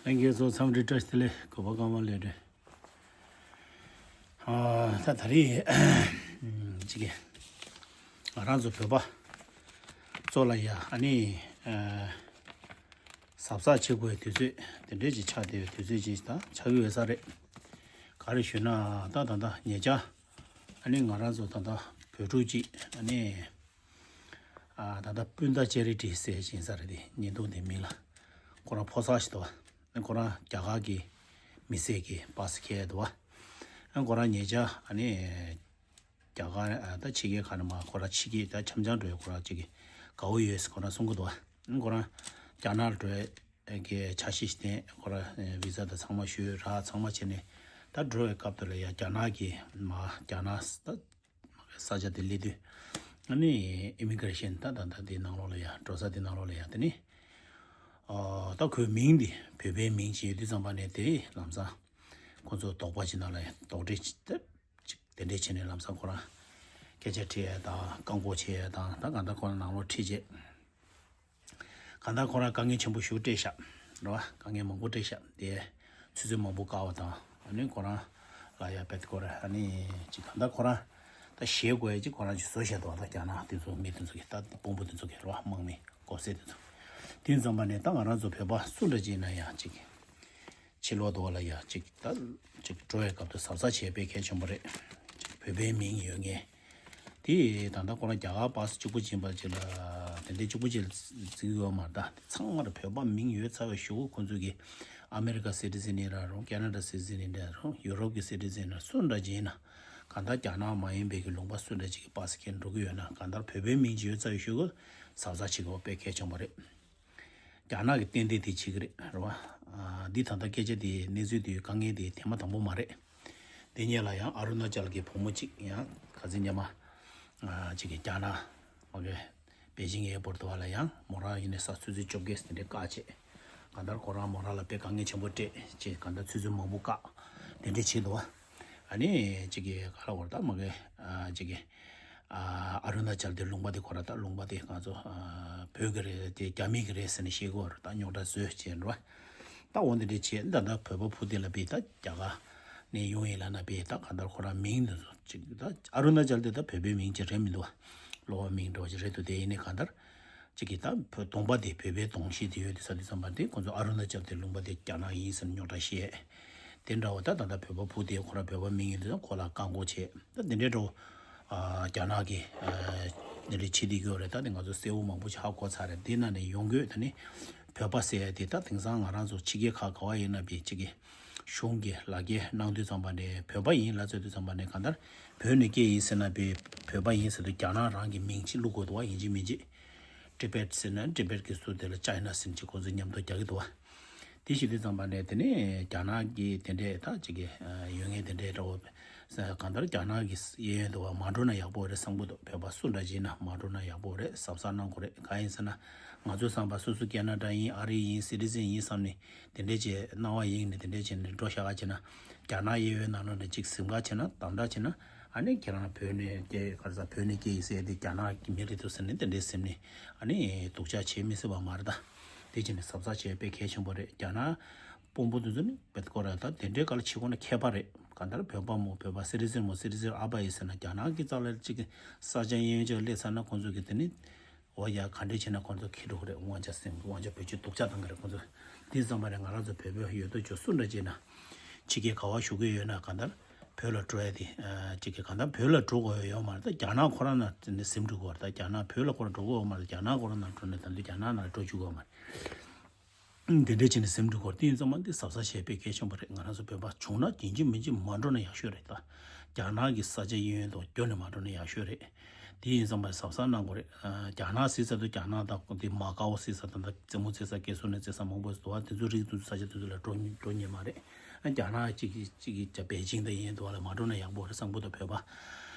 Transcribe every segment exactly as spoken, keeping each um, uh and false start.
ལྷན་རྒྱས་ཚོ་འཚམས་འདྲི་བཀྲ་ཤིས་བདེ་ལེགས། གོ་བ་གང་མ་ལས་འདྲི། ཨ་ད་ད་རེས་ཅིག་གི་ང་རང་ཚོ་བོད་པ་ཚོ་ལ་ཡ་ཨ་ནི་ཨ་གཟབ་གཟབ་བྱེད་དགོས་དུས་ཚོད་དེ་འདྲས་ཅིག་ཆགས་བསྡད་པའི་དུས་ཚོད་ཅིག་ད་ཆགས་ཀྱི་ཡོད་ས་རེད། ག་རེ་ཞུས་ན་ད་ད་ད་ཉེ་ཆར་ཨ་ནི་ང་རང་ཚོ་ད་ད་བོད་ཕྲུག་ཅིག་ཨ་ནི། ཨ་ད་ལྟ་སྤུན་ཟླ་ཅེ་རི་ཊི་ཟེར་བཞིན་ས་རེད་དེ་བརྙན་ཐུང་དེ་མིང་ལ། ཁོ་རང་ཕོ་གསར་ཞིག་འདུག་བ། ཁོ་རང་རྒྱ་གར་གྱི་མི་སེར་གྱི་པ་སི་ཁྱེར་འདུག་བ། ཁོ་རང་ཉེ་ཆར་ཨ་ནི་རྒྱ་གར་ད་ཕྱི་རྒྱལ་ཁག་ནས་མ་ཁོ་རང་ཕྱི་རྒྱལ་ད་འཆམ་འཆམ་འགྲོ་ཡ་ཁོ་རང་ཅིག་གི་དགའ་བོ་ཡོད་ཟེར་ཁོ་རང་གསུང་གི་འདུག་བ། ཁོ་རང་རྒྱ་ནག་ལ་འགྲོ་ཡ་གི་འཆར་གཞི་ཞིག་བསྟན། ཁོ་རང་བི་ས་དང་ཚང་མ་ཞུས་རག་ཚང་མ་བྱས་ནས་ད་འགྲོ་བའི་སྐབས་དེ་ལ་ཡ་རྒྱ་ནག་གི་མ་རྒྱ་ནག་ད། ས་ཆ་དེ་སླེབས་དུས་ཨ་ནི་ཨི་མི་གྷི་རེ་ཤན་ད་ད་ད་དེ་ནང་ལོགས་ལ་ཡ་འགྲོ་ས་དེ་ནང་ལོགས་ལ་ཡ་དེ་ནི་ཨ་ད་ཁོའི་མིང་དེ་བོད་པའི་མིང་ཅིག་ཡོད་དུས་ཙམ་པ་ནས་དེ་ལམ་སང་ཁོ་ཚོ་དོགས་པ་ཅིག་ནང་ལ་ཡ་དོགས་འདྲི་ཅིག་དེ་ཅིག་དེ་འདྲས་བྱས་ནས་ལམ་སང་ཁོ་རང་སྐད་ཆ་དྲིས་ཡ་དང་བཀག་འགོག་བྱས་ཡ་དང་ད་གང་ལྟར་ཁོ་རང་ནང་ལོགས་ཁྲིད་བྱས། གང་ལྟར་ཁོ་རང་དཀའ་ངལ་ཆེན་པོ་ཞིག་འཕྲད་ཤག་རེད་བ། དཀའ་ངལ་མང་པོ་འཕྲད་ཤག་དེ་ཆུ་ཚོད་མང་པོ་བཀག་པ་དང་ཨ་ནི་ཁོ་རང་ལ་ཡ་བེད་ཁོ་ར་ཨ་ནི་ཅིག་གང་ལྟར་ཁོ་རང་ད་ཞེད་དགོས་ཡ་ཅིག་ཁོ་རང་ཅིག་བཟོ་བཞག་འདུག་བ། ད་རྒྱ་ནག་དེ་ཚོ་མི་དེ་ཚོ་གི་ད་དཔོན་པོ་དེ་ཚོ་གི་རེད་བ། དམག་མི་གོ་སེ་དེ་ཚོ་དེ་ཙམ་པ་ནས་ད་ང་རང་ཚོ་བོད་པ་སུ་འདྲ་ཅིག་ན་ཡང་ཅིག་ཕྱི་ལོགས་དུ་བ་ལ་ཡ་ཅིག་ད་ཅིག་འགྲོ་བའི་སྐབས་དུ་གཟབ་གཟབ་བྱས་པའི་གལ་ཆེན་པོ་རེད། ཅིག་བོད་པའི་མིང་ཡོད་ངེས། དེ་ད་ལྟ་ཁོ་རང་རྒྱ་གར་པ་སི་གཅིག་པུ་ཕྱིན་པ་ཅིག་ལ་དེ་འདྲའི་གཅིག་པུ་ཅིག་བརྩི་གི་ཡོད་མ་རེད། ད་ཚང་མར་བོད་པ་མིང་ཡོད་ཚར་བའི་གཞུག་གུ་ཁོང་ཚོ་གི་ཨ་མེ་རི་ཀ་སི་ཊི་ཟན་ཡིན་ར་རུང་། ཁེ་ན་ཌ་སི་ཊི་ཟན་ཡིན་ར་རུང་། ཡུ་རོབ་ཀྱི་སི་ཊི་ཟན་ཡིན་ར་སུ་འདྲ་ཅིག་ཡིན་ན་གང་ལྟར་རྒྱ་ནག་མ་ཡིན་པའི་གི་ལུང་པ་སུ་འདྲ་ཅིག་གི་པ་སི་ཁྱེར་འགྲོ་གི་ཡོད་ན་གང་ལྟར་བོད་པའི་མིང་ཅིག་ཡོད་ཚར་བའི་གཞུག་གུ་གཟབ་གཟབ་བྱེད་དགོས་པ་དཔེ་གལ་ཆེན་པོ་རེད། རྒྱ་ནག་གི་ཏན་ཏན་དེ་བྱེད་ཀྱི་རེད་རེད་བ། ཨ་འདི་ད་ལྟ་སྐད་ཆ་དེ་གནས་ཚུལ་དེ་དཀའ་ངལ་དེ་ཐེངས་མ་དང་པོ་མ་རེད། དེ་སྔོན་ལ་ཡང་ཨ་རུ་ན་ཅལ་གྱི་བུ་མོ་གཅིག་ཡང་ག་ཚོད་ཉི་མ་ཨ་གཅིག་གི་རྒྱ་ནག་མ་གི་པེ་ཅིང་ཨེར་པོར་ཊི་དུ་བ་ལ་ཡང་མོ་རང་ཡིན་ནས་ས་ཆུ་ཚོད་བཅོ་བརྒྱད་དེ་འདྲའི་བཀག་བྱས། གང་ལྟར་ཁོ་རང་མོ་རང་ལ་དཔེ་དཀའ་ངལ་ཆེན་པོ་སྤྲད་བྱས་གང་ལྟར་ཆུ་ཚོད་མང་པོ་བཀག་དེ་འདྲའི་བྱས་འདུག་བ། ཨ་ནི་གཅིག་གི་ག་རེ་བར་ད་མ་གི་ཨ་གཅིག་གི་ཨ་ཨ་རུ་ན་ཅལ་དེ་ལུང་པ་དེ་ཁོ་ར་ད་ལུང་པ་དེ་ང་ཚོ་ཨ་བོད་ཀྱི་རེད་དེ་རྒྱ་མི་གི་རེད་ཟེར་ནས་བཤད་གི་བར་ད་རྙོག་དྲ་བཟོས་བྱས་འགྲོ། ད་འོ་འདི་འདྲས་བྱས་ད་ད་བོད་པ་བུ་དེ་ལ་བི་ད་རྒྱ་གར་ནས་ཡོང་ཡིན་ལབ་ན་བི་ད་གང་ལྟར་ཁོ་ར་མིང་འདི་ཚོ་གཅིག་ད་ཨ་རུ་ན་ཅལ་དེ་ད་བོད་པའི་མིང་ཅིག་རེད་མི་འདུག་བ། གློ་བ་མིང་འདྲ་བ་ཅིག་རེད་འདུག་དེ་ཡིན་ནའི་གང་ལྟར། གཅིག་གིས་ད་བོད་གདོང་པ་དེ་བོད་པའི་གདོང་ཤེས་དེ་ཡོད་དེ་ས་དེ་ཙམ་པ་དེ་ཁོང་ཚོ་ཨ་རུ་ན་ཅལ་དེ་ལུང་པ་དེ་རྒྱ་ནག་ཡིན་ཟེར་ནས་རྙོག་དྲ་བཤད། དེ་འདྲ་བ་ད་ད་ལྟ་བོད་པ་བུ་དེ་ཁོ་ར་བོད་པ་མིན་ཡིན་དུས་ཙང་ཁོ་ལ་བཀག་འགོག་བྱས་ད་དེ་འདྲའི་འགྲོ། ཨ་རྒྱ་ནག་གི་ཨ་དེ་འདྲའི་བྱེད་དེ་ཡོད་རེད། ད་དེ་ང་ཚོ་གསལ་བོ་མང་པོ་ཞིག་ཧ་གོ་ཚར་རེད། དེ་ན་ནས་ཡོང་དགོས་ད་ནི་བོད་པ་ཟེར་ཡ་དེ་ད་དེང་སང་ང་རང་ཚོ་ཕྱི་རྒྱལ་ཁག་ག་བ་ཡིན་ན་བི་གཅིག་གི་གཞུང་གི་ལག་འཁྱེར་གནང་དུས་ཙམ་པ་ནས་བོད་པ་ཡིན་ལབ་ཚོད་དུས་ཙམ་པ་ནས་གང་ལྟར་བོད་ནས་སྐྱེས་ཡིན་ཟེར་ན་བོད་བོད་པ་ཡིན་ཟེར་དུས་རྒྱ་ནག་རང་གི་མིང་ཅིག་བླུག་དགོས་འདུག་བ། ཡིན་གཅིག་མིན་གཅིག་ཊི་བེཊ་ཟེར་ན་ཊི་བེཊ་གི་ཟུར་དེ་ལ་ཅའི་ན་ཟེར་ནས་ཅིག་ཁོང་ཚོས་མཉམ་དུ་རྒྱག་གི་འདུག་བ། དེ་བྱེད་དུས་ཙམ་པ་ནས་དེ་ནས་རྒྱ་ནག་གི་དེ་འདྲས་ད་ཅིག་གི་ཡོད་ངེས་དེ་འདྲས་འདྲ་བོ་གང་ལྟར་རྒྱ་ནག་གི་གཡས་གཡོན་དུ་བ་མ་འགྲོ་ན་ཡག་པོ་རེད་བསམ་གི་འདུག་བོད་པ་སུ་འདྲ་ཅིག་ཡིན་ན་མ་འགྲོ་ན་ཡག་པོ་རེད། གཟབ་གཟབ་གནང་དགོས་རེད། གང་ཡིན་ཟེར་ན་ང་ཚོ་བསམ་པ་སོ་སོ་ཁེ་ན་ཌ་ཡིན་ཨ་རི་ཡིན་སི་ཊི་ཟན་ཡིན་བསམ་ནས། དེ་འདྲས་བྱས་སྣང་བ་ཡེངས་ནས་དེ་འདྲས་བྱས་ནས་འགྲོ་བཞག་ག་བྱས་ན། རྒྱ་ནག་གཡས་གཡོན་ནང་ལོགས་ནས་ཅིག་གཟིམ་ག་བྱས་ན་དམ་དྲག་བྱས་ན། ཨ་ནི་ཁྱེད་རང་བོད་ནས་སྐྱེས་ག་རེ་ཟ་བོད་ནས་སྐྱེས་ཡིན་ཟེར་ཏེ་རྒྱ་ནག་གི་མི་རེད་འདུག་ཟེར་ནས་དེ་འདྲས་སེམས་ནས་ཨ་ནི་སྡུག་ཅག་བྱེད་མི་སྲིད་པ་མ་རེད་ད། དེ་བྱས་ནས་གཟབ་གཟབ་བྱས་དཔེ་གལ་ཆེན་པོ་རེད། རྒྱ་ནག་དཔོན་པོ་དེ་ཚོ་ནི་བེད་ཀོ་ར་ད་དེ་འདྲའི་ག་ལ་བྱེད་དགོས་ན་ཁྱད་པར་རེད། གང་ལྟར་བོད་པ་མོ་བོད་པ་སི་ཊི་ཟན་མོ་སི་ཊི་ཟན་ཨ་ཕ་ཡིན་ཟེར་ན་རྒྱ་ནག་གི་རྩ་ལ་ཅིག་ས་ཆ་གཡས་གཡོན་ཅིག་སླེབས་ཚར་ན་ཁོང་ཚོ་གི་དེ་ནི། འོ་ཡ་ག་འདྲས་བྱས་ན་ཁོང་ཚོ་ཁེ་འགྲོ་གི་རེད། དབང་ཆ་སེམས་དབང་ཆ་བེད་སྤྱོད་སྡུག་ཅག་བཏང་གི་རེད་ཁོང་ཚོ། དེ་ཙམ་པ་རེད། ང་རང་ཚོ་བོད་པའི་ཡོད་དོ་ཅོག་སུ་འདྲ་བྱས་ན། ཕྱི་རྒྱལ་ག་བ་བཞུགས་ཀྱི་ཡོད་ན་གང་ལྟར་བོད་ལ་འགྲོ་ཡ་དེ་ཅིག་གི་གང་ལྟར་བོད་ལ་འགྲོ་དགོས་ཡ་ཡོད་མ་རེད། ད་རྒྱ་ནག་ཁོ་རང་ན་ནི་ཟིན་འགྲོ་གི་བ་རེད། ད་རྒྱ་ནག་བོད་ལ་ཁོ་རང་འགྲོ་གི་ཡོད་མ་རེད། རྒྱ་ནག་ཁོ་རང་ན་འགྲོ་ནས་ད་དུང་རྒྱ་ནག་ན་འགྲོ་བཅུག་གི་ཡོད་མ་རེད། དེ་འདྲས་བྱས་ནས་སེམས་སྒྲིག་དགོས་རེད། དེ་ཡིན་ཙང་མ་འདི་གཟབ་གཟབ་བྱས་པའི་གལ་ཆེན་པོ་རེད། ང་རང་ཚོ་བོད་པ་བྱུང་ན་ཡིན་གཅིག་མིན་གཅིག་མ་འགྲོ་ན་ཡག་ཤོས་རེད་ད། རྒྱ་ནག་གི་ས་ཆ་གཡས་གཡོན་དུ་རྒྱུན་ནས་མ་འགྲོ་ན་ཡག་ཤོས་རེད། དེ་ཡིན་ཙང་མ་གཟབ་གཟབ་གནང་དགོས་རེད། ཨ་རྒྱ་ནག་ཟེར་ས་དུ་རྒྱ་ནག་དང་འདི་མ་ཀའོ་ཟེར་ས་དང་ད་རྩེད་མོ་རྩེ་ས་རྒན་གསོ་ནས་རྩེ་ས་མང་པོ་ཟེར་འདུག་བ། དེ་ཚོ་རིགས་དེ་ཚོ་ས་ཆ་དེ་ཚོ་ལ་འགྲོ་འགྲོ་ཉན་མ་རེད། ཨ་རྒྱ་ནག་གཅིག་གིས་གཅིག་གིས་ཇ་པེ་ཅིང་དང་ཡིན་འདུག་བ་ལ་མ་འགྲོ་ན་ཡག་པོ་རེད་བསམ་གི་འདུག་བོད་པ་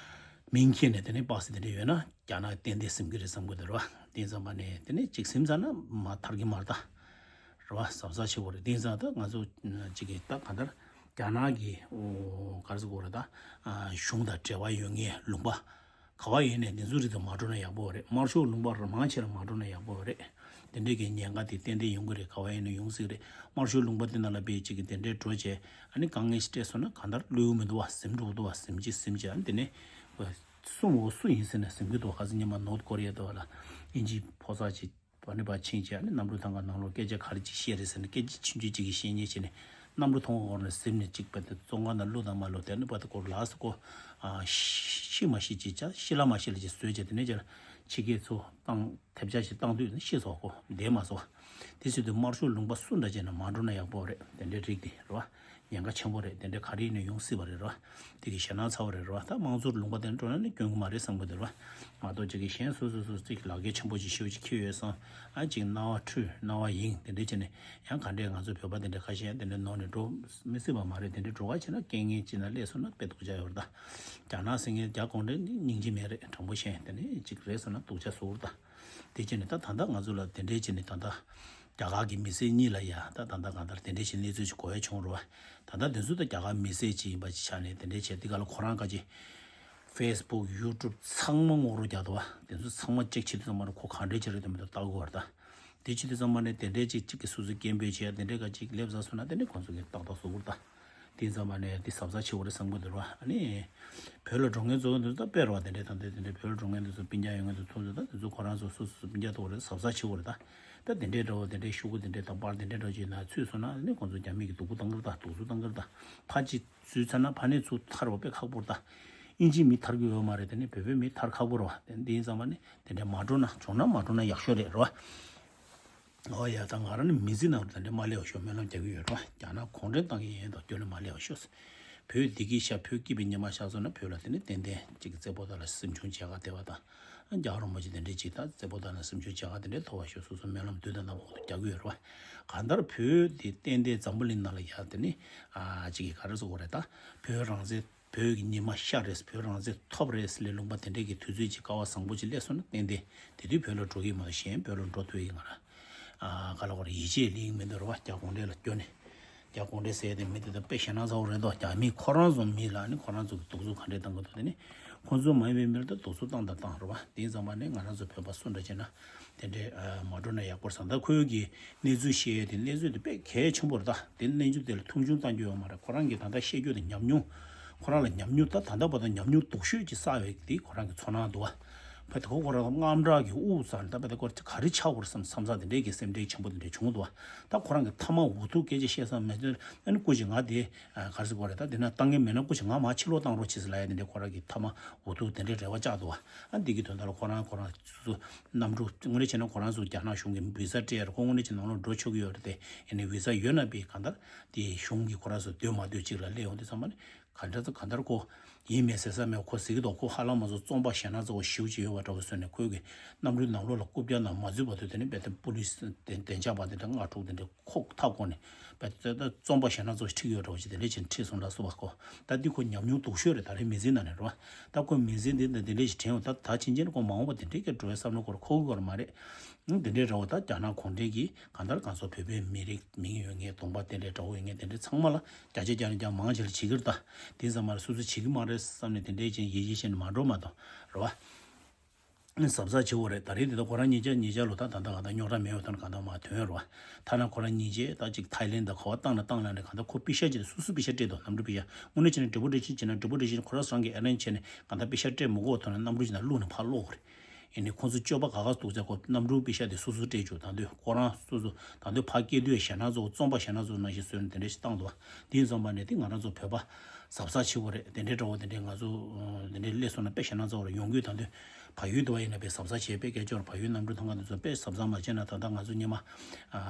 མིང་ཁྱེར་ནས་དེ་ནས་པ་སེ་དེ་འདྲ་ཡོད་ན། རྒྱ་ནག་ཏན་ཏན་ཟིན་གྱི་རེད་བསམ་གྱི་འདུག་ར། དེ་ཙམ་པ་ནས་དེ་ནས་ཅིག་ཟིན་ཚར་ན་མ་ཐར་གྱི་མ་རེད་ད། རེད་བ། གཟབ་གཟབ་བྱེད་དགོས་རེད། དེ་ཙང་ད་ང་ཚོ་ཅིག་གི་ད་ག་འདར་རྒྱ་ནག་གི་ཨོ་ག་རེ་ཟེར་དགོས་རེད་ད། ཨ་གཞུང་དང་འབྲེལ་བ་ཡོད་མཁན་ལུང་པ་ག་བ་ཡིན་ནས་དེ་ཚོ་རིགས་དུ་མ་འགྲོ་ན་ཡག་པོ་རེད། དམར་ཤོག་ལུང་པ་ར་མང་ཆེ་ལ་མ་འགྲོ་ན་ཡག་པོ་རེད། དེ་འདྲའི་གི་ཉེན་ཁ་དེ་ཏན་ཏན་ཡོང་གི་རེད། ག་བ་ཡིན་ན་ཡོང་སྲིད་རེད། དམར་ཤོག་ལུང་པ་དེ་ནང་ལ་དཔེ་ཅིག་གི་དེ་འདྲའི་འགྲོ་བྱས་ཨ་ནི་དཀའ་ངལ་ཞིག་སྤྲད་སོང་ན་གང་ལྟར་བློས་མི་འདུག་བ། ཟིན་འགྲོ་གི་འདུག་བ། ཟིན་གྱི་ཟིན་བྱས་ཨ་ནི་དེ་ནས་སུ་མོ་སུ་ཡིན་ཟེར་ན་ཟིན་གྱི་འདུག་ག་ཚོད་ཉི་མ་ནོར་ཐ་ཀོ་རི་ཡ་དེ་བ་ལ་ཨིན་ཇིའི་ཕོ་གསར་ཅིག་བ་ནི་བ་ཕྱིན་བྱས་ཨ་ནི་གནམ་གྲུ་ཐང་ག་ནང་ལོགས་སྐད་ཆ་ག་རེ་ཅིག་བཤད་རེད་ཟེར་ན་སྐད་ཆ་ཆུང་ཆུང་ཅིག་གིས་བཤད་ཉེན་བྱས་ནས་གནམ་གྲུ་ཐང་ག་འོག་ནས་ཟིན་ནས་ཅིག་བ་དེ་བཙོན་ཁང་ནང་བླུགས་དང་མ་བླུགས་དེ་ནི་བ་དེ་ཀོ་ལགས་སུ་ཀོ་ཤི་མ་ཤི་ཅིག་བྱ་ཤི་ལ་མ་ཤི་ལ་ཅིག་བཟོས་བྱས་དེ་ནས་ཅིག་ཕྱི་སྐད་ཚོ་བཏང་། ཐེབས་ཆག་ཞིག་བཏང་དུས་ནི་ཤེས་སོ་ཁོ་བསྡད་མ་སོ། དེ་བྱེད་དུས་དམར་ཤོག་ལུང་པ་སུ་འདྲ་བྱས་ན་མ་འགྲོ་ན་ཡག་པོ་རེད། དེ་འདྲའི་རིགས་དེ་རེད་བ། ཉེན་ཁ་ཆེན་པོ་རེད། དེ་འདྲའི་ག་རེ་ཡིན་ན་ཡོང་སྲིད་པ་རེད་རེད་བ། དེ་གི་ཞེད་སྣང་ཚ་བོ་རེད་རེད་བ། ད་དམངས་གཙོའི་ལུང་པ་དེ་འགྲོ་ན་ནི་སྐྱོན་གི་མ་རེད་བསམ་གི་འདུག་རེད་བ། མ་གཏོགས་ཅིག་གི་གཞན་སོ་སོ་སོ་ཅིག་ལག་ཁྱེར་ཆེན་པོ་ཅིག་ཤོད་ཅིག་ཁྱེར་ཡོད་སོང་ཨ་ཅིག་རྣ་བ་འཁྲུལ་རྣ་བ་ཡིན་དེ་འདྲའི་བྱས་ནས་ཡང་ག་འདྲས་ང་ཚོ་བོད་པ་དེ་འདྲའི་ཁ་ཤས་དེ་འདྲའི་ནོར་ནས་འགྲོ་མི་སྲིད་པ་མ་རེད། དེ་འདྲའི་འགྲོ་ག་བྱས་ན་རྐྱེན་ངན་ཅིག་ན་སླེབས་སོང་ན་དཔེ་སྡུག་ཅག་ཡོད་རེད་ད། རྒྱ་ནག་ཟེར་མཁན་རྒྱ་གུང་ཁྲན་ནི་སྙིང་རྗེ་མེད་རེད། དྲང་པོ་བཤད་དེ་ནི་ཅིག་རེད་སོང་ན་སྡུག་ཅག་བཟོ་གི་རེད་ད། དེ་བྱས་ནས་ད་ད་ལྟ་ང་ཚོ་ལ་དེ་འདྲས་བྱས་ནས་ད་ལྟ་རྒྱ་གར་གྱི་མི་སེར་གཉིས་ལ་ཡ་ད་ད་ལྟ་གང་ལྟར་དེ་འདྲས་བྱས་གནས་ཚུལ་ཞིག་གོ་ཡ་བྱུང་རོ། ད་ལྟ་དེ་ཚོ་ད་རྒྱ་གར་མི་སེར་ཅིག་ཡིན་པ་ཅིག་ཆགས་ནས་དེ་འདྲས་བྱས་དེ་ག་ལ་ཁོ་རང་ག་ཅིག་Facebook YouTube་ཚང་མ་ངོ་རོ་རྒྱག་འདུག་བ། དེ་ཚོ་ཚང་མ་ཅེག་བྱེད་དུས་ཙམ་པ་ཁོ་ག་འདྲས་བྱེད་རེད་དེ་མི་འདུག་ལྟ་དགོས་བར་ད། དེ་བྱེད་དུས་ཙམ་པ་ནས་དེ་འདྲས་ཅིག་ཅིག་གི་སོ་སོའི་སྐད་འབོད་བྱས་དེ་འདྲས་ག་ཅིག་སླེབས་ཚར་སོང་ན་དེ་ནས་ཁོང་ཚོ་གི་ཏག་ཏག་བཟོ་དགོས་རེད་ད། དེ་ཙམ་པ་ནས་དེ་གཟབ་གཟབ་བྱེད་དགོས་རེད་བསམ་གི་འདུག་ར། ཨ་ནི། བོད་ལ་འགྲོ་མཁན་ཚོ་འདི་ཚོ་ད་དཔེ་རེད་བ། དེ་འདྲས་ད་འདྲས་དེ་འདྲས་བོད་ལ་འགྲོ་མཁན་འདི་ཚོ་སྤུན་ཀྱག་ཡོད་མཁན་ཚོ་ཚོ་ཚོ་ད་དེ་ཚོ་ཁོ་རང་ཚོ་སོ་སོ་སོ་སྤུན་ཀྱག་ཐོག་རེད་གཟབ་གཟབ་བྱེད་དགོས་རེད་ད། ད་དེ་འདྲས་འདྲ་བོ་དེ་འདྲས་ཤོག་གུ་དེ་འདྲས་དང་པར་དེ་འདྲས་འདྲ་བོ་ཅིག་ན་ཚུད་སོང་ན་ཨ་ནི་ཁོང་ཚོ་རྒྱ་མི་གི་སྡུག་པོ་བཏང་གི་རེད་ད། སྡུག་ཚུལ་བཏང་གི་རེད་ད། ཕ་ཅིག་འཛུལ་ཚར་ན་ཕ་ནས་ཚུར་ཐར་བ་དཔེ་ཁག་པོ་རེད་ད། ཨིན་ཇི་མི་ཐར་གི་ཡོད་མ་རེད། དེ་ནས་བོད་པའི་མི་ཐར་ཁག་པོ་རེད་བ། དེ་འདི་ཡིན་ཙང་མ་ནི་དེ་འདྲས་མ་འགྲོ་ན་བྱུང་ན་མ་འགྲོ་ན་ཡག་ཤོས་རེད་རེད་བ། ཨོ་ཡ་ད་ང་རང་ནི་མི་ཚེ་ནང་དུ་དེ་འདྲས་མ་སླེབས་པ་ཤོག་སྨོན་ལམ་རྒྱག་གི་ཡོད་རེད་བ། རྒྱ་ནག་གུང་ཁྲན་ཏང་གི་ཡན་དུ་སྐྱོན་ནས་མ་སླེབས་པ་ཤོག། བོད་བདེ་སྐྱིད་ཤ་བོད་སྐྱིད་པའི་ཉི་མ་ཤར་སོང་ན་བོད་ལ་དེ་ནི་ཏན་ཏན་གཅིག་གི་བཙན་པོ་དག་ལ་སེམས་ཆུང་བྱེད་ག་བདེ་བ་དང་། རྒྱལ་བ་རིན་པོ་ཆེ་དེ་འདྲས་གཅིག་དང་བཙན་པོ་དག་ལ་སེམས་ཆུང་བྱེད་ག་དེ་འདྲས་ཐོབ་པ་ཤོག་སོ་སོ་སྨོན་ལམ་དུས་དང་རྣམ་པ་འོག་ཏུ་རྒྱག་གི་ཡོད་རེད་བ། གང་ལྟར་བོད་དེ་ཏན་ཏན་འཛམ་བུ་གླིང་ནང་ལ་ཡ་དེ་ནི་ཨ་གཅིག་གི་ག་རེ་ཟེར་དགོས་རེད་ད། བོད་རང་བཙན་བོད་ཀྱི་ཉི་མ་ཤར་རེད། བོད་རང་བཙན་ཐོབ་རེད་ཟེར་ལས་ལུང་པ་དེ་འདྲས་ཀྱི་དུས་ཚོད་ཅིག་སྐལ་བ་བཟང་པོ་ཅིག་སླེབས་སོང་ན་ཏན་ཏན་དེ་དུས་བོད་ལ་འགྲོ་གི་མ་གཏོགས་གཞན་བོད་ལ་འགྲོ་ཐུབ་ཀྱི་མ་རེད། ཨ་ག་ལ་གོ་རེ་ཡིད་ཆེས་ལེགས་མི་འདུག་རེད་བ། རྒྱ་གུང་ཁྲན་ལ་སྐྱོན་ནས། རྒྱ་གུང་ཁྲན་ཟེར་དེ་མི་དེ་དང་དཔེ་ཞེད་སྣང་ཚ་བོ་རེད་དོ། རྒྱ་མི་ཁོ་རང་ཚོ་མི་ལ་ནི་ཁོ་རང་ཚོ་གི་སྡུག་རྩུབ་ག་འདྲས་བཏང་གི་འདུག་དེ་ནི་ཁོ་ཚོ་མ་ཡིན་པའི་མི་ལ་ད་སྡུག་རྩུབ་བཏང་དང་བཏང་རེད་བ། དེ་ཡིན་ཙང་མ་ནི་ང་རང་ཚོ་བོད་པ་སུ་འདྲ་བྱས་ན་དེ་འདྲས་མ་འགྲོ་ན་ཡག་པོ་རེད་བསམ། ད་ཁོའི་གི་གནས་ཚུལ་བཤད་ཡས་དེ་གནས་ཚུལ་དེ་དཔེ་གལ་ཆེན་པོ་རེད་ད། དེ་གནས་ཚུལ་དེ་ལ་མཐོང་ཆུང་བཏང་རྒྱུ་ཡོད་མ་རེད། ཁོ་རང་གི་ད་ལྟ་བཤད་རྒྱུ་དེ་ཉམས་མྱོང་ཁོ་རང་ལ་ཉམས་མྱོང་ད་ད་ལྟ་བར་དུ་ཉམས་མྱོང་སྡུག་ཤོས་ཀྱི་བསགས་པའི་དེ་ཁོ་རང་གི་ཚོར་སྣང་འདུག་བ། ཕ་དེ་ཁོ་ཁོ་རང་དངངས་སྐྲག་གི་དབུགས་བཙགས་ནས་ད་ཕ་དེ་ཁོ་ག་རེ་ཆགས་པ་རེད་བསམ་བསམ་ས་དེ་འདྲས་ཀྱི་སེམས་ཁྲལ་ཆེན་པོ་དེ་འདྲས་བྱུང་འདུག་བ། ད་ཁོ་རང་གི་མཐའ་མ་འུ་ཐུག་སྐད་ཆ་བཤད་ས་མེད་དོན་ཨ་ནི་སྐུ་མཁྱེན་ང་དེ་ག་རེ་ཟེར་དགོས་རེད། ད་དེ་ན་བཏང་མཁན་མེད་ན་སྐུ་མཁྱེན་ང་མར་ཕྱིར་ལོག་བཏང་རོགས་བྱེད་ཟེར་ལབ་ཡ་དེ་འདྲས་ཁོ་རང་གི་མཐའ་མ་འུ་ཐུག་དེ་འདྲས་རེ་བ་བཅག་འདུག་བ། ཨ་འདི་གི་དོན་དག་ལ་ཁོ་རང་ཁོ་རང་སོ་སོ་གནམ་གྲུ་དངོས་གནས་བྱས་ན་ཁོ་རང་ཚོ་རྒྱ་ནག་གཞུང་གི་བི་ཟ་སྤྲད་ཡ་རེད། ཁོ་དངོས་གནས་བྱས་ནང་ལོགས་འགྲོ་ཆོག་གི་ཡོད་རེད་དེ། ཡིན་ནའི་བི་ཟ་ཡོད་ན་པའི་གང་ལྟར་དེ་གཞུང་གི་ཁོ་རང་ཚོ་སྡོད་མ་སྡོད་ཅིག་ལ་སླེབས་ཡོང་དུས་ཙམ་པ་ནི་ག་འདྲ་ཚོ་ག་འདྲ་ཁོ་ཡིན་མེད་ཟེར་ས་མེད། ཁོ་ཟེར་གི་འདུག་ཁོ་ཧ་ལམ་མ་སོང་རྩོམ་པ་གཞན་སྣ་ཚོགས་ཞེ་པོ་ཅིག་ཡོད་པ་འདྲ་བོ་བཟོས་ནས་ཁོའི་གི་གནམ་གྲུའི་ནང་ལོགས་ལ་རྐུབ་བཀྱག་ནང་མ་འཛུལ་བར་དུ་དེ་ནི་དཔེ་དེ་པུ་ལིས་བདེ་བདེ་འཇགས་པ་དེ་འདྲ་མངགས་འཁྲུག་དེ་འདྲ་ཁོག་ཐག་བསྐོར་ནས་དཔེ་དེ་ད་རྩོམ་པ་གཞན་སྣ་ཚོགས་ཁྲིད་ཡོད་འདྲ་བོ་ཅིག་དེ་འདྲ་ཅིག་ཁྲིད་སོང་ལ་སོ་བ་ཁོ། ད་འདི་ཁོ་ཉམས་མྱོང་སྡུག་ཤོས་རེད། ད་རེས་མི་ཚེའི་ནང་ནས་རེད་བ། ད་ཁོ་མི་ཚེ་འདི་འདི་འདི་འདྲ་ཞིག་དྲན་ཡོང་ད་ད་ཕྱིན་ཆད་ནི་ཁོ་མ་འོངས་པ་དེ་འདྲའི་སྐད་འགྲོ་བའི་བསམ་བློ་ཁོ་ར་འཁོར་གི་ཡོད་རེད་མ་རེད། ཨང་དེ་འདྲའི་རེད་བ། ད་རྒྱ་ནག་གུང་ཁྲན་གྱིས་གང་ལྟར་གང་ཚོ་བོད་པའི་མི་རིགས་མིང་ཡོད་མཁན་གདོང་པ་དེ་འདྲའི་འདྲ་བོ་ཡོད་མཁན་དེ་འདྲའི་ཚང་མ་ལ་བརྒྱ་ཆ་བརྒྱ་ནས་བརྒྱ་མང་ཆེ་ལ་བྱེད་ཀྱི་རེད་ད། དེ་ཙམ་མ་རེད་སོ་སོ་བྱེད་ཀྱི་མ་རེད་བསམ་ནས་དེ་འདྲའི་ཅན་ཡིད་ཆེས་བྱས་ནས་མ་འགྲོ་མ་གཏོགས་རེད་བ། གཟབ་གཟབ་བྱེད་དགོས་རེད། ད་རེས་འདི་ད་ཁོ་རང་ཉིད་ཅག་ཉིད་ཅག་ལོ་ད་ད་ད་ག་ད་རྙོག་དྲ་མེད་པ་དང་ག་ད་མ་ཐོན་རོ། ཐ་ན་ཁོ་རང་ཉིད་ཅག་ད་ཅིག་ཐའི་ལེན་ད་ག་བ་བཏང་ན་བཏང་ན་ནས་ག་ད་ཁོ་པི་ཤ་ཅིག་སུ་སུ་པི་ཤ་སྤྲད་དོ། གནམ་གྲུ་པི་ཤ་དངོས་གནས་བྱས་ན་འགྲུལ་པ་རེ་ཞིག་བྱས་ན་འགྲུལ་པ་རེ་ཞིག་ཁོ་རང་རང་གི་ཨེ་ལན་བྱས་ནས་ག་ད་པི་ཤ་སྤྲད་མི་དགོས་ཐོན་ན་གནམ་གྲུ་ཅིག་ན་བླུགས་ནས་ཕར་སློག་དགོས་རེད། ཡིན་ནའི་ཁོ་ཚོ་སྤྱོད་པ་ག་ག་འདུག་ཚེ་ཁོ་གནམ་གྲུ་པི་ཤ་དེ་སུ་སུ་སྤྲད་བཅུག་ད་འདོད་ཁོ་རང་སོ་སོ་ད་འདོད་ཕར་སྐྱེལ་དུས་ཞེད་སྣང་ཚོ་རྩོམ་པ་ཞེད་སྣང་ཚོ་ནང་བཞིན་བཟོས་ནས་དེ་འདྲ་ཞིག་བཏང་འདུག་དེ་ཡིན་ཙམ་པ་ནས་དེ་ང་རང་ཚོ་བོད་པ་གཟབ་གཟབ་བྱེད་དགོས་རེད། དེ་འདྲའི་འདྲ་བོ་དེ་འདྲའི་ང་ཚོ་དེ་འདྲའི་སླེབས་སོང་ན་དཔེ་ཞེད་སྣང་ཚ་བོ་རེད། ཡོང་རྒྱུ་ད་འདོད་བལ་ཡུལ་དུ་བ་ཡིན་ན་དཔེ་གཟབ་གཟབ་བྱེད་དཔེ་སྐད་ཅོར་བལ་ཡུལ་གནམ་གྲུ་ཐང་ག་དེ་ཚོ་དཔེ་གཟབ་གཟབ་མ་བྱས་ན་ད་ལྟ་ང་ཚོ་ཉི་མ་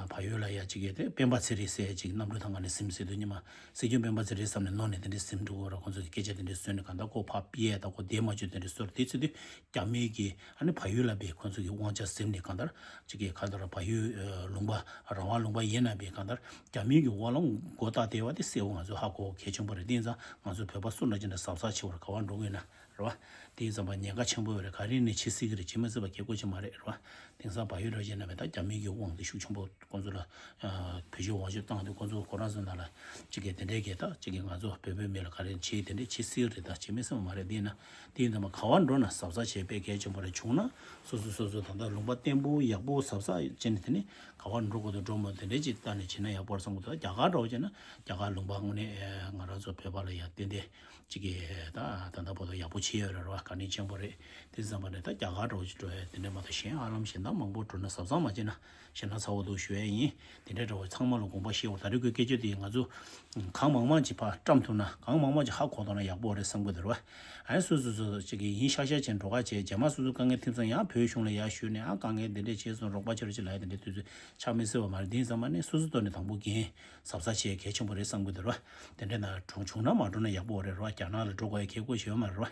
བལ་ཡུལ་ལ་ཡ་གཅིག་གས་དེ་སྤེན་པ་ཚེ་རིང་ཟེར་ཡ་གཅིག་གནམ་གྲུ་ཐང་ག་ནས་ཟིན་ཟེར་དུས་ཉི་མ་སྲིད་སྐྱོང་སྤེན་པ་ཚེ་རིང་བསམ་ནས་ནོར་ནས་དེ་འདྲའི་ཟིན་འགྲོ་གི་ར་ཁོང་ཚོ་གི་སྐད་ཆ་དེ་འདྲའི་བཟོས་ནས་གང་ལྟར་ཁོ་ཕར་ཕྱིན་ཡས་ད་ཁོ་བསྡད་མ་བཅུག་དེ་འདྲའི་བཟོས་དེ་ཚེ་དུས་རྒྱ་མིའི་གི་ཨ་ནི་བལ་ཡུལ་ལ་བའི་ཁོང་ཚོ་གི་དབང་ཆ་ཟིན་ནས་གང་ལྟར་གཅིག་གི་གང་ལྟར་བལ་ཡུལ་ལུང་པ་རང་དབང་ལུང་པ་ཡིན་ན་བའི་གང་ལྟར་རྒྱ་མིའི་གི་འོག་ལ་མགོ་བཏགས་བསྡད་པ་དེ་གསལ་པོ་ང་ཚོ་ཧ་གོ་གལ་ཆེན་པོ་རེད། དེ་ཡིན་ཙང་ང་ཚོ་བོད་པ་སུ་འདྲ་ཅིག་འདྲ་གཟབ་གཟབ་བྱེད་པར་ག་བ་འགྲོ་གི་ཡོད་ན་ རེད་བ། དེ་ཡིན་ཙམ་པ་ཉེན་ཁ་ཆེན་པོ་ཡོད་རེད། ག་རེ་ནས་བྱེད་སྲིད་ཀྱི་རེད། བྱེད་མི་སྲིད་པ་ཁྱད་པར་ཅིག་མ་རེད། རེད་བ། དེང་སང་བལ་ཡུལ་འདྲ་བྱས་ན་མེད་ད་རྒྱ་མི་གི་དབང་དེ་ཤུགས་ཆེན་པོ་ཁོང་ཚོ་ལ་བེད་སྤྱོད་བེད་སྤྱོད་བཏང་དུས་ཁོང་ཚོ་ཁོ་རང་ཚོ་ནང་ལ་གཅིག་གིས་དེ་འདྲའི་གི་ད་གཅིག་གིས་ང་ཚོ་བོད་པའི་མི་ལ་ག་རེ་བྱེད་དེ་འདྲའི་བྱེད་སྲིད་རེད། ད་བྱེད་མི་སྲིད་པ་མ་རེད། དེ་ཡིན་ན་དེ་ཡིན་ཙམ་པ་ག་བར་འགྲོ་ན་གཟབ་གཟབ་བྱེད་དཔེ་གལ་ཆེན་པོ་རེད། བྱུང་ན་སོ་སོ་སོ་སོ་ད་ལྟ་ལུང་པ་བརྟན་པོ་ཡག་པོ་གཟབ་གཟབ་བྱས་ནས་དེ་ནས་ག་བར་འགྲོ་དགོས་དང་འགྲོ་མི་དེ་འདྲའི་ཅིག་ལྟ་ནས་བྱེད་ན་ཡག་པོ་རེད་བསམ་གི་འདུག་རྒྱ་གར་འདྲ་བོ་བྱས་ན་རྒྱ་གར་ལུང་པ་དངོས་གནས་ང་རང་ཚོ་བོད་པ་ལ་ཡང་ཏན་ཏན་གཅིག་གིས་ད་ད་ལྟ་བར་དུ་ཡག་པོ་བྱས་ཡོད་རེད། རེད་བ། བཀའ་དྲིན་ཆེན་པོ་རེད། དེ་ཙམ་པ་ནས་ད་རྒྱ་གར་འདྲ་བོ་ཅིག་འགྲོ་ཡ་དེ་འདྲ་མ་གཏོགས་གཞན་ཨ་ལམ་གཞན་དག་མང་པོ་འགྲོ་ན་གཟབ་གཟབ་མ་བྱས་ན་ཞེད་སྣང་ཚ་བོ་འདུག་ཞུ་ཡ་ཡིན། དེ་འདྲའི་འདྲ་བོ་ཚང་མ་ལ་དགོངས་པ་བཞེས་འོ། ད་རེས་ཁོའི་སྐད་ཆ་དེ་ང་ཚོ་གང་མང་མང་ཅིག་ཕར་བཀྲམ་ཐུབ་ན་གང་མང་མང་ཅིག་ཧ་གོ་ཐུབ་ན་ཡག་པོ་རེད་བསམ་གི་འདུག་རེད་བ། ཨ་ནི་སོ་སོ་སོ་སོ་ཅིག་གིས་ཡིན་ཤག་ཤག་བྱས་འགྲོ་ཁ་བྱས་རྗེས་མ་སོ་སོ་དཀའ་ངལ་ཐེབས་ཙང་ཡང་བོད་གཞུང་ལ་ཡར་ཞུས་ནས་ཨ་དཀའ་ངལ་འདི་འདྲས་བྱས་སོང་རོགས་པ་བྱེད་རོགས་བྱེད་ལབ་ཡ་དེ་འདྲས་དུས་ཚོད་ཆགས་མི་སྲིད་པ་མ་རེད། དེ་ཡིན་ཙང་མ་ནས་སོ་སོ་ཐོག་ནས་དང་པོ་འགན་གཟབ་གཟབ་བྱེད་གལ་ཆེན་པོ་རེད་བསམ་གི་འདུག་རེད་བ། དེ་འདྲས་ན་གྲོང་བྱུང་ན་མ་འགྲོ་ན་ཡག་པོ་རེད་རེད་བ། རྒྱ་ནག་ལ་འགྲོ་དགོས་ཡ་ཁེ་གོ་ཞིག་ཡོད་མ་རེད་བ།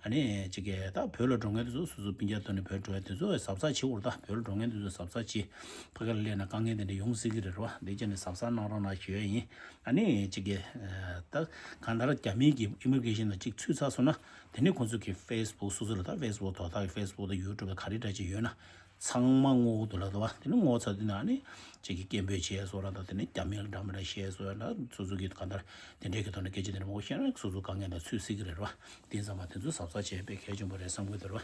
ཨ་ནི་ཅིག་གིས་ད་བོད་ལ་འགྲོ་མཁན་དེ་ཚོ་སོ་སོ་སྤུན་ཀྱག་ཐོག་ནས་བོད་འགྲོ་ཡ་དེ་ཚོ་གཟབ་གཟབ་བྱེད་དགོས་རེད། ད་བོད་ལ་འགྲོ་མཁན་དེ་ཚོ་གཟབ་གཟབ་བྱེད། ཕ་གི་ལ་སླེབས་ན་དཀའ་ངལ་དེ་འདྲས་ཡོང་སྲིད་ཀྱི་རེད་རེད་བ། འདི་བྱས་ནས་གཟབ་གཟབ་གནང་རོགས་གནང་ཞུ་ཡ་ཡིན། ཨ་ནི་གཅིག་གིས་ད་གང་ལྟར་རྒྱ་མིའི་གི་ཨི་མི་གྷི་རེ་ཤན་དང་གཅིག་ཚུད་ཚར་སོང་ན་དེ་ནི་ཁོང་ཚོ་གི་ཕེ་སི་བུག་སོ་སོ་ལ་ད་ཕེ་སི་བུག་དོ་བདག་གི་ཕེ་སི་བུག་དང་ཡུ་ཊུབ་དང་ག་རེ་འདྲ་ཅིག་ཡོད་ན་ཚང་མ་ངོ་བོ་འདུག་ལ་འདུག་བ། དེ་ནི་ངོ་ཚ་དུས་ན་ཨ་ནི་གཅིག་གི་སྐད་འབོད་བྱས་སོ་ར་དང་དེ་ནི་རྒྱ་མི་ལ་འདྲ་མི་འདྲ་བཤད་སོ་ཡ་ན་སོ་སོ་གི་གང་ལྟར་དེ་འདྲའི་གི་ཐོག་ནས་སྐད་ཆ་དེ་འདྲ་མང་པོ་བཤད་ན་སོ་སོ་དཀའ་ངལ་དང་ཚུད་སྲིད་ཀྱི་རེད་རེད་བ། དེ་ཙམ་པ་དེ་ཚོ་གཟབ་གཟབ་བྱས་དཔེ་གལ་ཆེན་པོ་རེད་བསམ་གི་འདུག་རེད་བ།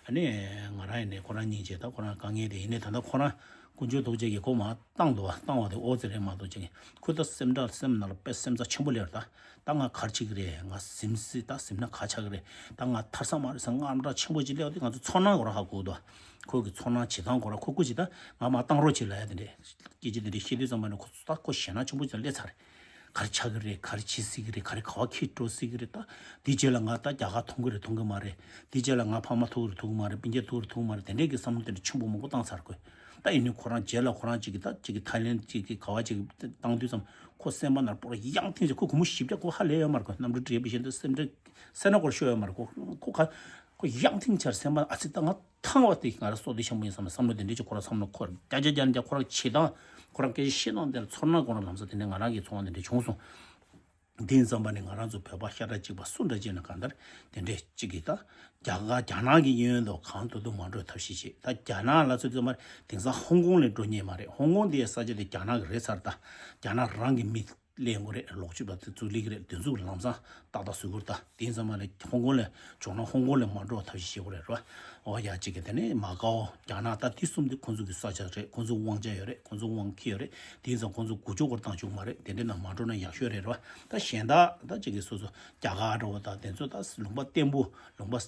ཨ་ནི་ང་རང་ཡིན་ནའི་ཁོ་རང་གཉིས་བྱས་ད་ཁོ་རང་དཀའ་ངལ་དེ་ཡིན་ནའི་ད་ལྟ་ཁོ་རང་དཀོན་མཆོག་ཐུགས་རྗེ་གིས་ཁོ་མར་བཏང་འདུག་བ། བཏང་བ་དེ་ཨོ་ཙི་རེད་མ་གཏོགས་ཅིག་ཁོ་ད་སེམས་ཁྲལ་སེམས་ནང་ལ་དཔེ་སེམས་ཚ་ཆེན་པོ་སླེབས་རེད། ད་ད་ང་ག་རེ་བྱེད་ཀྱི་རེད། ང་ཟིན་སྲིད། ད་ཟིན་ན་ག་ཆགས་ཀྱི་རེད། ད་ང་ཐར་ས་མ་རེད་ཟེར་དངངས་སྐྲག་ཆེན་པོ་ཅིག་སླེབས་ཏེ་ང་ཚོ་ཚོར་སྣང་ཁོ་རང་ཧ་གོ་འདུག་ཁོ་གི་ཚོར་སྣང་བྱེད་སྟངས་ཁོ་རང་ཁོ་སྐུ་ཅིག་ད་ང་མར་བཏང་རོགས་བྱེད་ལབ་ཡ་དེ་འདྲས་སྐད་ཆ་དེ་འདྲས་བཤད་དུས་ཙམ་པ་ནས་ཁོ་ད་ཁོ་ཞེད་སྣང་ཆེན་པོ་ཅིག་སླེབས་ཚར་རེད། ག་རེ་ཆགས་ཀྱི་རེད། ག་རེ་བྱེད་སྲིད་ཀྱི་རེད། ག་རེ་ག་བ་འཁྱེར་འགྲོ་སྲིད་ཀྱི་རེད། ད་དེའི་རྗེས་ལ་ང་ད་རྒྱ་གར་ཐོན་གྱི་རེད་ཐོན་གྱི་མ་རེད། དེའི་རྗེས་ལ་ང་ཕ་མ་ཐུག་གི་རེད་ཐུག་གི་མ་རེད། སྤུན་ཀྱག་ཐུག་གི་རེད་ཐུག་གི་མ་རེད། དེ་འདྲས་ཀྱི་བསམ་བློ་དེ་འདྲ་ཆེན་པོ་མང་པོ་བཏང་ཚར་དགོས། ད་ཡིན་ནའི་ཁོ་རང་རྗེས་ལ་ཁོ་རང་གཅིག་གིས་ད་གཅིག་གིས་ཐའི་ལེན་གཅིག་གིས་ག་བ་གཅིག་གིས་བཏང་དུས་ཙམ་ཁོ་སེམས་པ་ནང་པོ་ར་ཡང་ཐེངས་ཅིག་ཁོ་སྒོར་མོ་བཞི་བརྒྱ་ཁོ་ཧ་ལས་ཡོད་མ་རེད། ཁོ་གནམ་གྲུ་བྲེས་པའི་ཤེས་འདོད་སེམས་ཁྲལ་སེར་སྣ་སྐོར་ཤོར་ཡོད་མ་རེད། ཁོ་ཁོ་ག་ཁོ་ཡང་ཐེངས་ཆར་སེམས་པ་ཨ་ཙི་ད་ང་ཐང་བ་དེ་ང་རང་སྲོག་དེ་ཤམ་པོ་ཡིན་བསམ་ན་བསམ་བློ་དེ་འདྲས་ཀྱི་ཁོ་རང་བསམ་བློ་ཁོ་རང་རྒྱ་རྒྱ་རྒྱ་རྒྱ་ཁོ་རང་བྱེད་སྟངས་ཁོ་རང་སྐད་ཆ་བཤད་སྟངས་དེ་ལ་ཚོར་སྣང་ཁོ་རང་ལམ་སང་དེ་འདྲས་ང་རང་གི་ཚོར་བ་དེ་འདྲས་བྱུང་སོང་། དེ་ཡིན་ཙམ་པ་ནི་ང་རང་ཚོ་བོད་པ་ཤ་ཁྲག་གཅིག་པ་སུ་འདྲ་ཅིག་ན་གང་ལྟར་དེ་འདྲས་གཅིག་གིས་ད་རྒྱ་གར་རྒྱ་ནག་གི་གཡས་གཡོན་དུ་གང་ཐུབ་ཐུབ་མ་འགྲོ་ཐབས་ཤེས་བྱེད། ད་རྒྱ་ནག་ལ་ཚོད་ཚོད་མ་རེད། དེང་སང་ཧོང་ཀོང་ལ་འགྲོ་ཉེས་མ་རེད། ཧོང་ཀོང་དེའི་ས་ཆ་དེ་རྒྱ་ནག་གི་རེད་ཚར། ད་རྒྱ་ནག་རང་གི་མི་ལས་འགོ་རེད། ལོག་སྤྱོད་པ་དེ་ཚུར་ལེགས་རེད། དེ་ཚོ་ལམ་སང་ཏག་ཏག་བཟོ་དགོས། ད་དེ་ཙམ་མ་ལས་ཧོང་ཀོང་ལ་བྱུང་ན་ཧོང་ཀོང་ལ་མ་འགྲོ་བ་ཐབས་ཤེས་བྱེད་དགོས་རེད་རོ། ཨོ་ཡ་གཅིག་གི་དེ་ནས་མ་ཀའོ་རྒྱ་ནག་ད་དེ་གསུམ་དེ་ཁོང་ཚོ་གི་ས་ཆ་རེད། ཁོང་ཚོ་དབང་ཆ་ཡོད་རེད། ཁོང་ཚོ་དབང་ཁེ་ཡོད་རེད། དེ་ཙམ་ཁོང་ཚོ་འགུལ་སྐྱོད་སྐོར་བཏང་བཅུག་མ་རེད། དེ་འདྲ་ན་མ་འགྲོ་ན་ཡག་ཤོས་རེད་རོ། ད་གཞན་དག་ད་གཅིག་གི་སོ་སོ་རྒྱ་གར་འགྲོ་བ་ད་དེ་ཚོ་ད་ལུང་པ་བརྟན་པོ་ལུང་པ་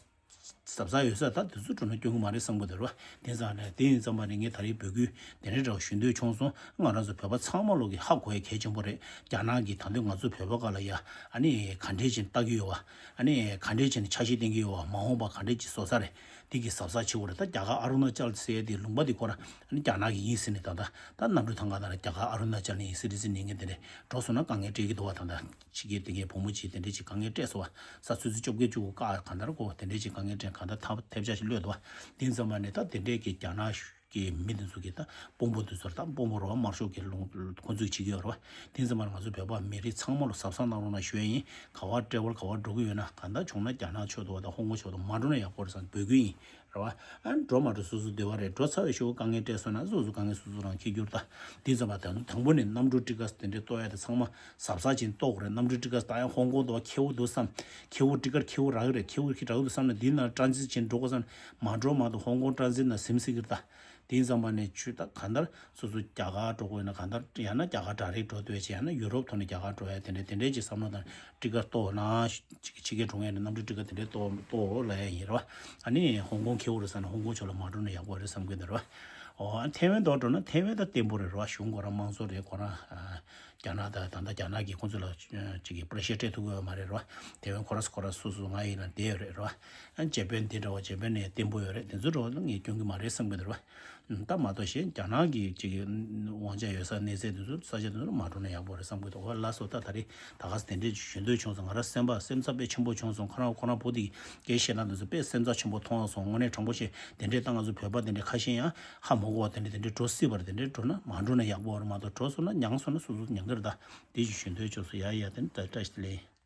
གཟབ་གཟབ་ཡོད་ས་ད་དེ་ཚོ་འགྲོ་ན་སྐྱོན་གི་མ་རེད་བསམ་གི་འདུག་རོ། དེ་ཙང་ནས་དེ་ཡིན་ཙམ་པ་ནས་ངས་ད་རེས་འབོད་སྐུལ་དེ་འདྲའི་འདྲ་བ་ཞུ་འདོད་བྱུང་སོང་། ང་རང་ཚོ་བོད་པ་ཚང་མ་ལོག་གི་ཧ་གོ་ཡ་གལ་ཆེན་པོ་རེད། རྒྱ་ནག་གིས་ད་དུང་ང་ཚོ་བོད་པ་སྒང་ལ་ཡ་ཨ་ནི་ག་འདྲས་ཅིག་ལྟ་གི་ཡོད་བ། ཨ་ནི་ག་འདྲས་ཅིག་ཆ་ཤས་བསྟན་གི་ཡོད་བ། མ་འོངས་པ་ག་འདྲས་ཅིག་བཟོ་ས་རེད། དེ་གི་གཟབ་གཟབ་བྱེད་དགོས་རེད། ད་རྒྱ་གར་ཨ་རུ་ན་ཅལ་ཟེར་ཡ་དེ་ལུང་པ་དེ་ཁོ་རང་ཨ་ནི་རྒྱ་ནག་གི་ཡིན་ཟེར་ནས་ད་ལྟ་ད་གནམ་གྲུ་ཐང་ག་ནང་ལ་རྒྱ་གར་ཨ་རུ་ན་ཅལ་ནས་ཡིན་ཟེར་རེད་ཟེར་ནས་ངས་དེ་འདྲས་འགྲོ་སོང་ན་དཀའ་ངལ་འཕྲད་ཀྱི་འདུག་བ། ད་ལྟ་ཕྱི་རྒྱལ་དེ་གའི་བུ་མོ་གཅིག་དེ་འདྲས་ཅིག་དཀའ་ངལ་འཕྲད་སོང་བ། ས་ཆུ་ཚོད་བཅོ་བརྒྱད་བཅུ་དགུ་བཀག་གང་ལྟར་ཁོ་དེ་འདྲས་ཅིག་དཀའ་ངལ་འཕྲད་གང་ལྟར་ཐབས་ཐེབས་ཆག་ཞིག་གློད་འདུག་བ། དེ་ཙམ་པ་ནས་ད་དེ་འདྲས་ཀྱི་རྒྱ་ནག་གི་མི་དེ་ཚོ་གི་ད་དཔོན་པོ་དེ་ཚོར་ད་དཔོན་པོ་རོགས་དམར་ཤོག་གི་ལུང་ཁོང་ཚོས་བྱེད་ཀྱི་ཡོད་རེད་བ། དེ་ཙམ་པ་ང་ཚོ་བོད་པ་མི་རིགས་ཚང་མ་ལ་གཟབ་གཟབ་གནང་རོགས་གནང་ཞུ་ཡ་ཡིན། ག་བ་ཊེ་བལ་ག་བ་འགྲོ་གི་ཡོད་ན་གང་ལྟར་བྱུང་ན་རྒྱ་ནག་ཕྱོགས་དུ་བ་དང་ཧོང་ཀོང་ཕྱོགས་དུ་མ་འགྲོ་ན་ཡག་པོ་རེད་བསམ་འབོད་སྐུལ་ཡིན། རེད་བ། ཨ་འགྲོ་མ་འགྲོ་སོ་སོ་འདོད་པ་རེད། འགྲོ་ཚར་བའི་ཤོག་དཀའ་ངལ་འཕྲད་སོང་ན་སོ་སོ་དཀའ་ངལ་སོ་སོ་རང་འཁྱེར་རྒྱུ་རེད། ད་དེ་ཙམ་པ་དང་དང་པོ་ནས་གནམ་གྲུ་ཊི་ཀེ་ཊི་དེ་འདྲས་གཏོང་ཡ་དེ་ཚང་མ་གཟབ་གཟབ་བྱས་གཏོང་དགོས་རེད། གནམ་གྲུ་ཊི་ཀེ་ཊི་ད་ཡང་ཧོང་ཀོང་དུ་བ་ཁེ་པོ་འདུག་བསམ། ཁེ་པོ་ཊི་ཀེ་ཊི་ཁེ་པོ་རག་གི་རེད། ཁེ་པོ་ཁེ་རག་གི་འདུག་བསམ་ན་འདི་ན་ཊ་རན་སིཊ་བྱས་འགྲོ་དགོས་བསམ་ན་མ་འགྲོ་མ་གཏོགས་ཧོང་ཀོང་ཊ་རན་སིཊ་ན་ཟིན་སྲིད་ཀྱི་རེད། ད་དེ་ཙམ་པ་ནས་ཆུ་ད་གང་ལྟར་སོ་སོ་རྒྱ་གར་འགྲོ་དགོས་ན་གང་ལྟར་ཡང་ན་རྒྱ་གར་ཌའི་རེག་འགྲོ་འདོད་བྱས་ཡང་ན་ཡུ་རོབ་ཐོག་ནས་རྒྱ་གར་འགྲོ་ཡ་དེ་འདྲས་དེ་འདྲས་ཀྱི་བསམ་བློ་དང་ཊི་ཀེ་ཊི་གཏོང་ན་ཕྱི་རྒྱལ་འགྲོ་མཁན་ནས་གནམ་གྲུ་ཊི་ཀེ་ཊི་དེ་འདྲས་གཏོང་གཏོང་ལབ་ཡ་ཡིན་རེད་བ། ཨ་ནི་ཧོང་ཀོང་ཁེ་པོ་རེད་བསམ་ན་ཧོང་ཀོང་ཕྱོགས་ལ་མ་འགྲོ་ན་ཡག་པོ་རེད་བསམ་གི་འདུག་རེད་བ། ཨོ་ཨ་ཐེ་ཝན་དུ་འགྲོ་ན་ཐེ་ཝན་ད་བརྟན་པོ་རེད་རེད་བ། གཞུང་ཁོ་རང་དམངས་གཙོ་རེད། ཁོ་རང་རྒྱ་ནག་དང་ད་ལྟ་རྒྱ་ནག་གིས་ཁོང་ཚོ་ལ་ཅིག་གི་པེ་རེ་ཤར་སྤྲད་ཐུབ་ཀྱི་ཡོད་མ་རེད་རེད་བ། ཐེ་ཝན་ཁོ་རང་ཁོ་རང་སོ་སོ་ང་ཡིན་ན་བསྡད་ཡོད་རེད་རེད་བ། ཨ་ཇེ་པན་དེ་འདྲ་བ་ཇེ་པན་ནས་བརྟན་པོ་ཡོད་རེད། དེ་ཚོ་འདྲ་བ་ལ་ངས་སྐྱོན་གྱི་མ་རེད་བསམ་གྱི་འདུག་རེད་བ། ད་མ་གཏོགས་གཞན་རྒྱ་ནག་གི་ཅིག་གི་དབང་ཆ་ཡོད་ས་གནས་ཚད་དེ་ཚོ་ས་ཆ་དེ་ཚོ་ལ་མ་འགྲོ་ན་ཡག་པོ་རེད་བསམ་གྱི་འདུག་ཨོ་ལགས་སོ། ད་ད་རེས་ད་ག་ས་དེ་འདྲས་ཞུ་འདོད་བྱུང་སོང་། ང་རང་སེམས་པ་སེམས་འཚབ་དཔེ་ཆེན་པོ་བྱུང་སོང་། ཁོ་རང་ཁོ་རང་བུ་དེ་སྐད་བཤད་སྟངས་དེ་ཚོ་དཔེ་སེམས་འཚབ་ཆེན་པོ་མཐོང་སོང་། དངོས་གནས་དྲང་པོ་བཤད་དེ་འདྲས་ད་ང་ཚོ་བོད་པ་དེ་འདྲས་ཁ་ཤས་ཡང་ཧ་མ་གོ་བ་དེ་འདྲས་དེ་འདྲས་འགྲོ་སྲིད་པ་རེད། དེ་འདྲས་འགྲོ་ན་མ་འགྲོ་ན་ཡག་པོ་རེད་མ་གཏོགས་འགྲོ་སོང་ན་མྱངས་སོང་ན་སོ་སོ་མྱངས་ཀྱི་རེད། ད་དེ་ཞིག་ཞུ་འདོད་བྱུང་སོང་། ཡ་ཡ་དེ་ནི་ད་བཀྲ་ཤིས་བདེ་ལེགས།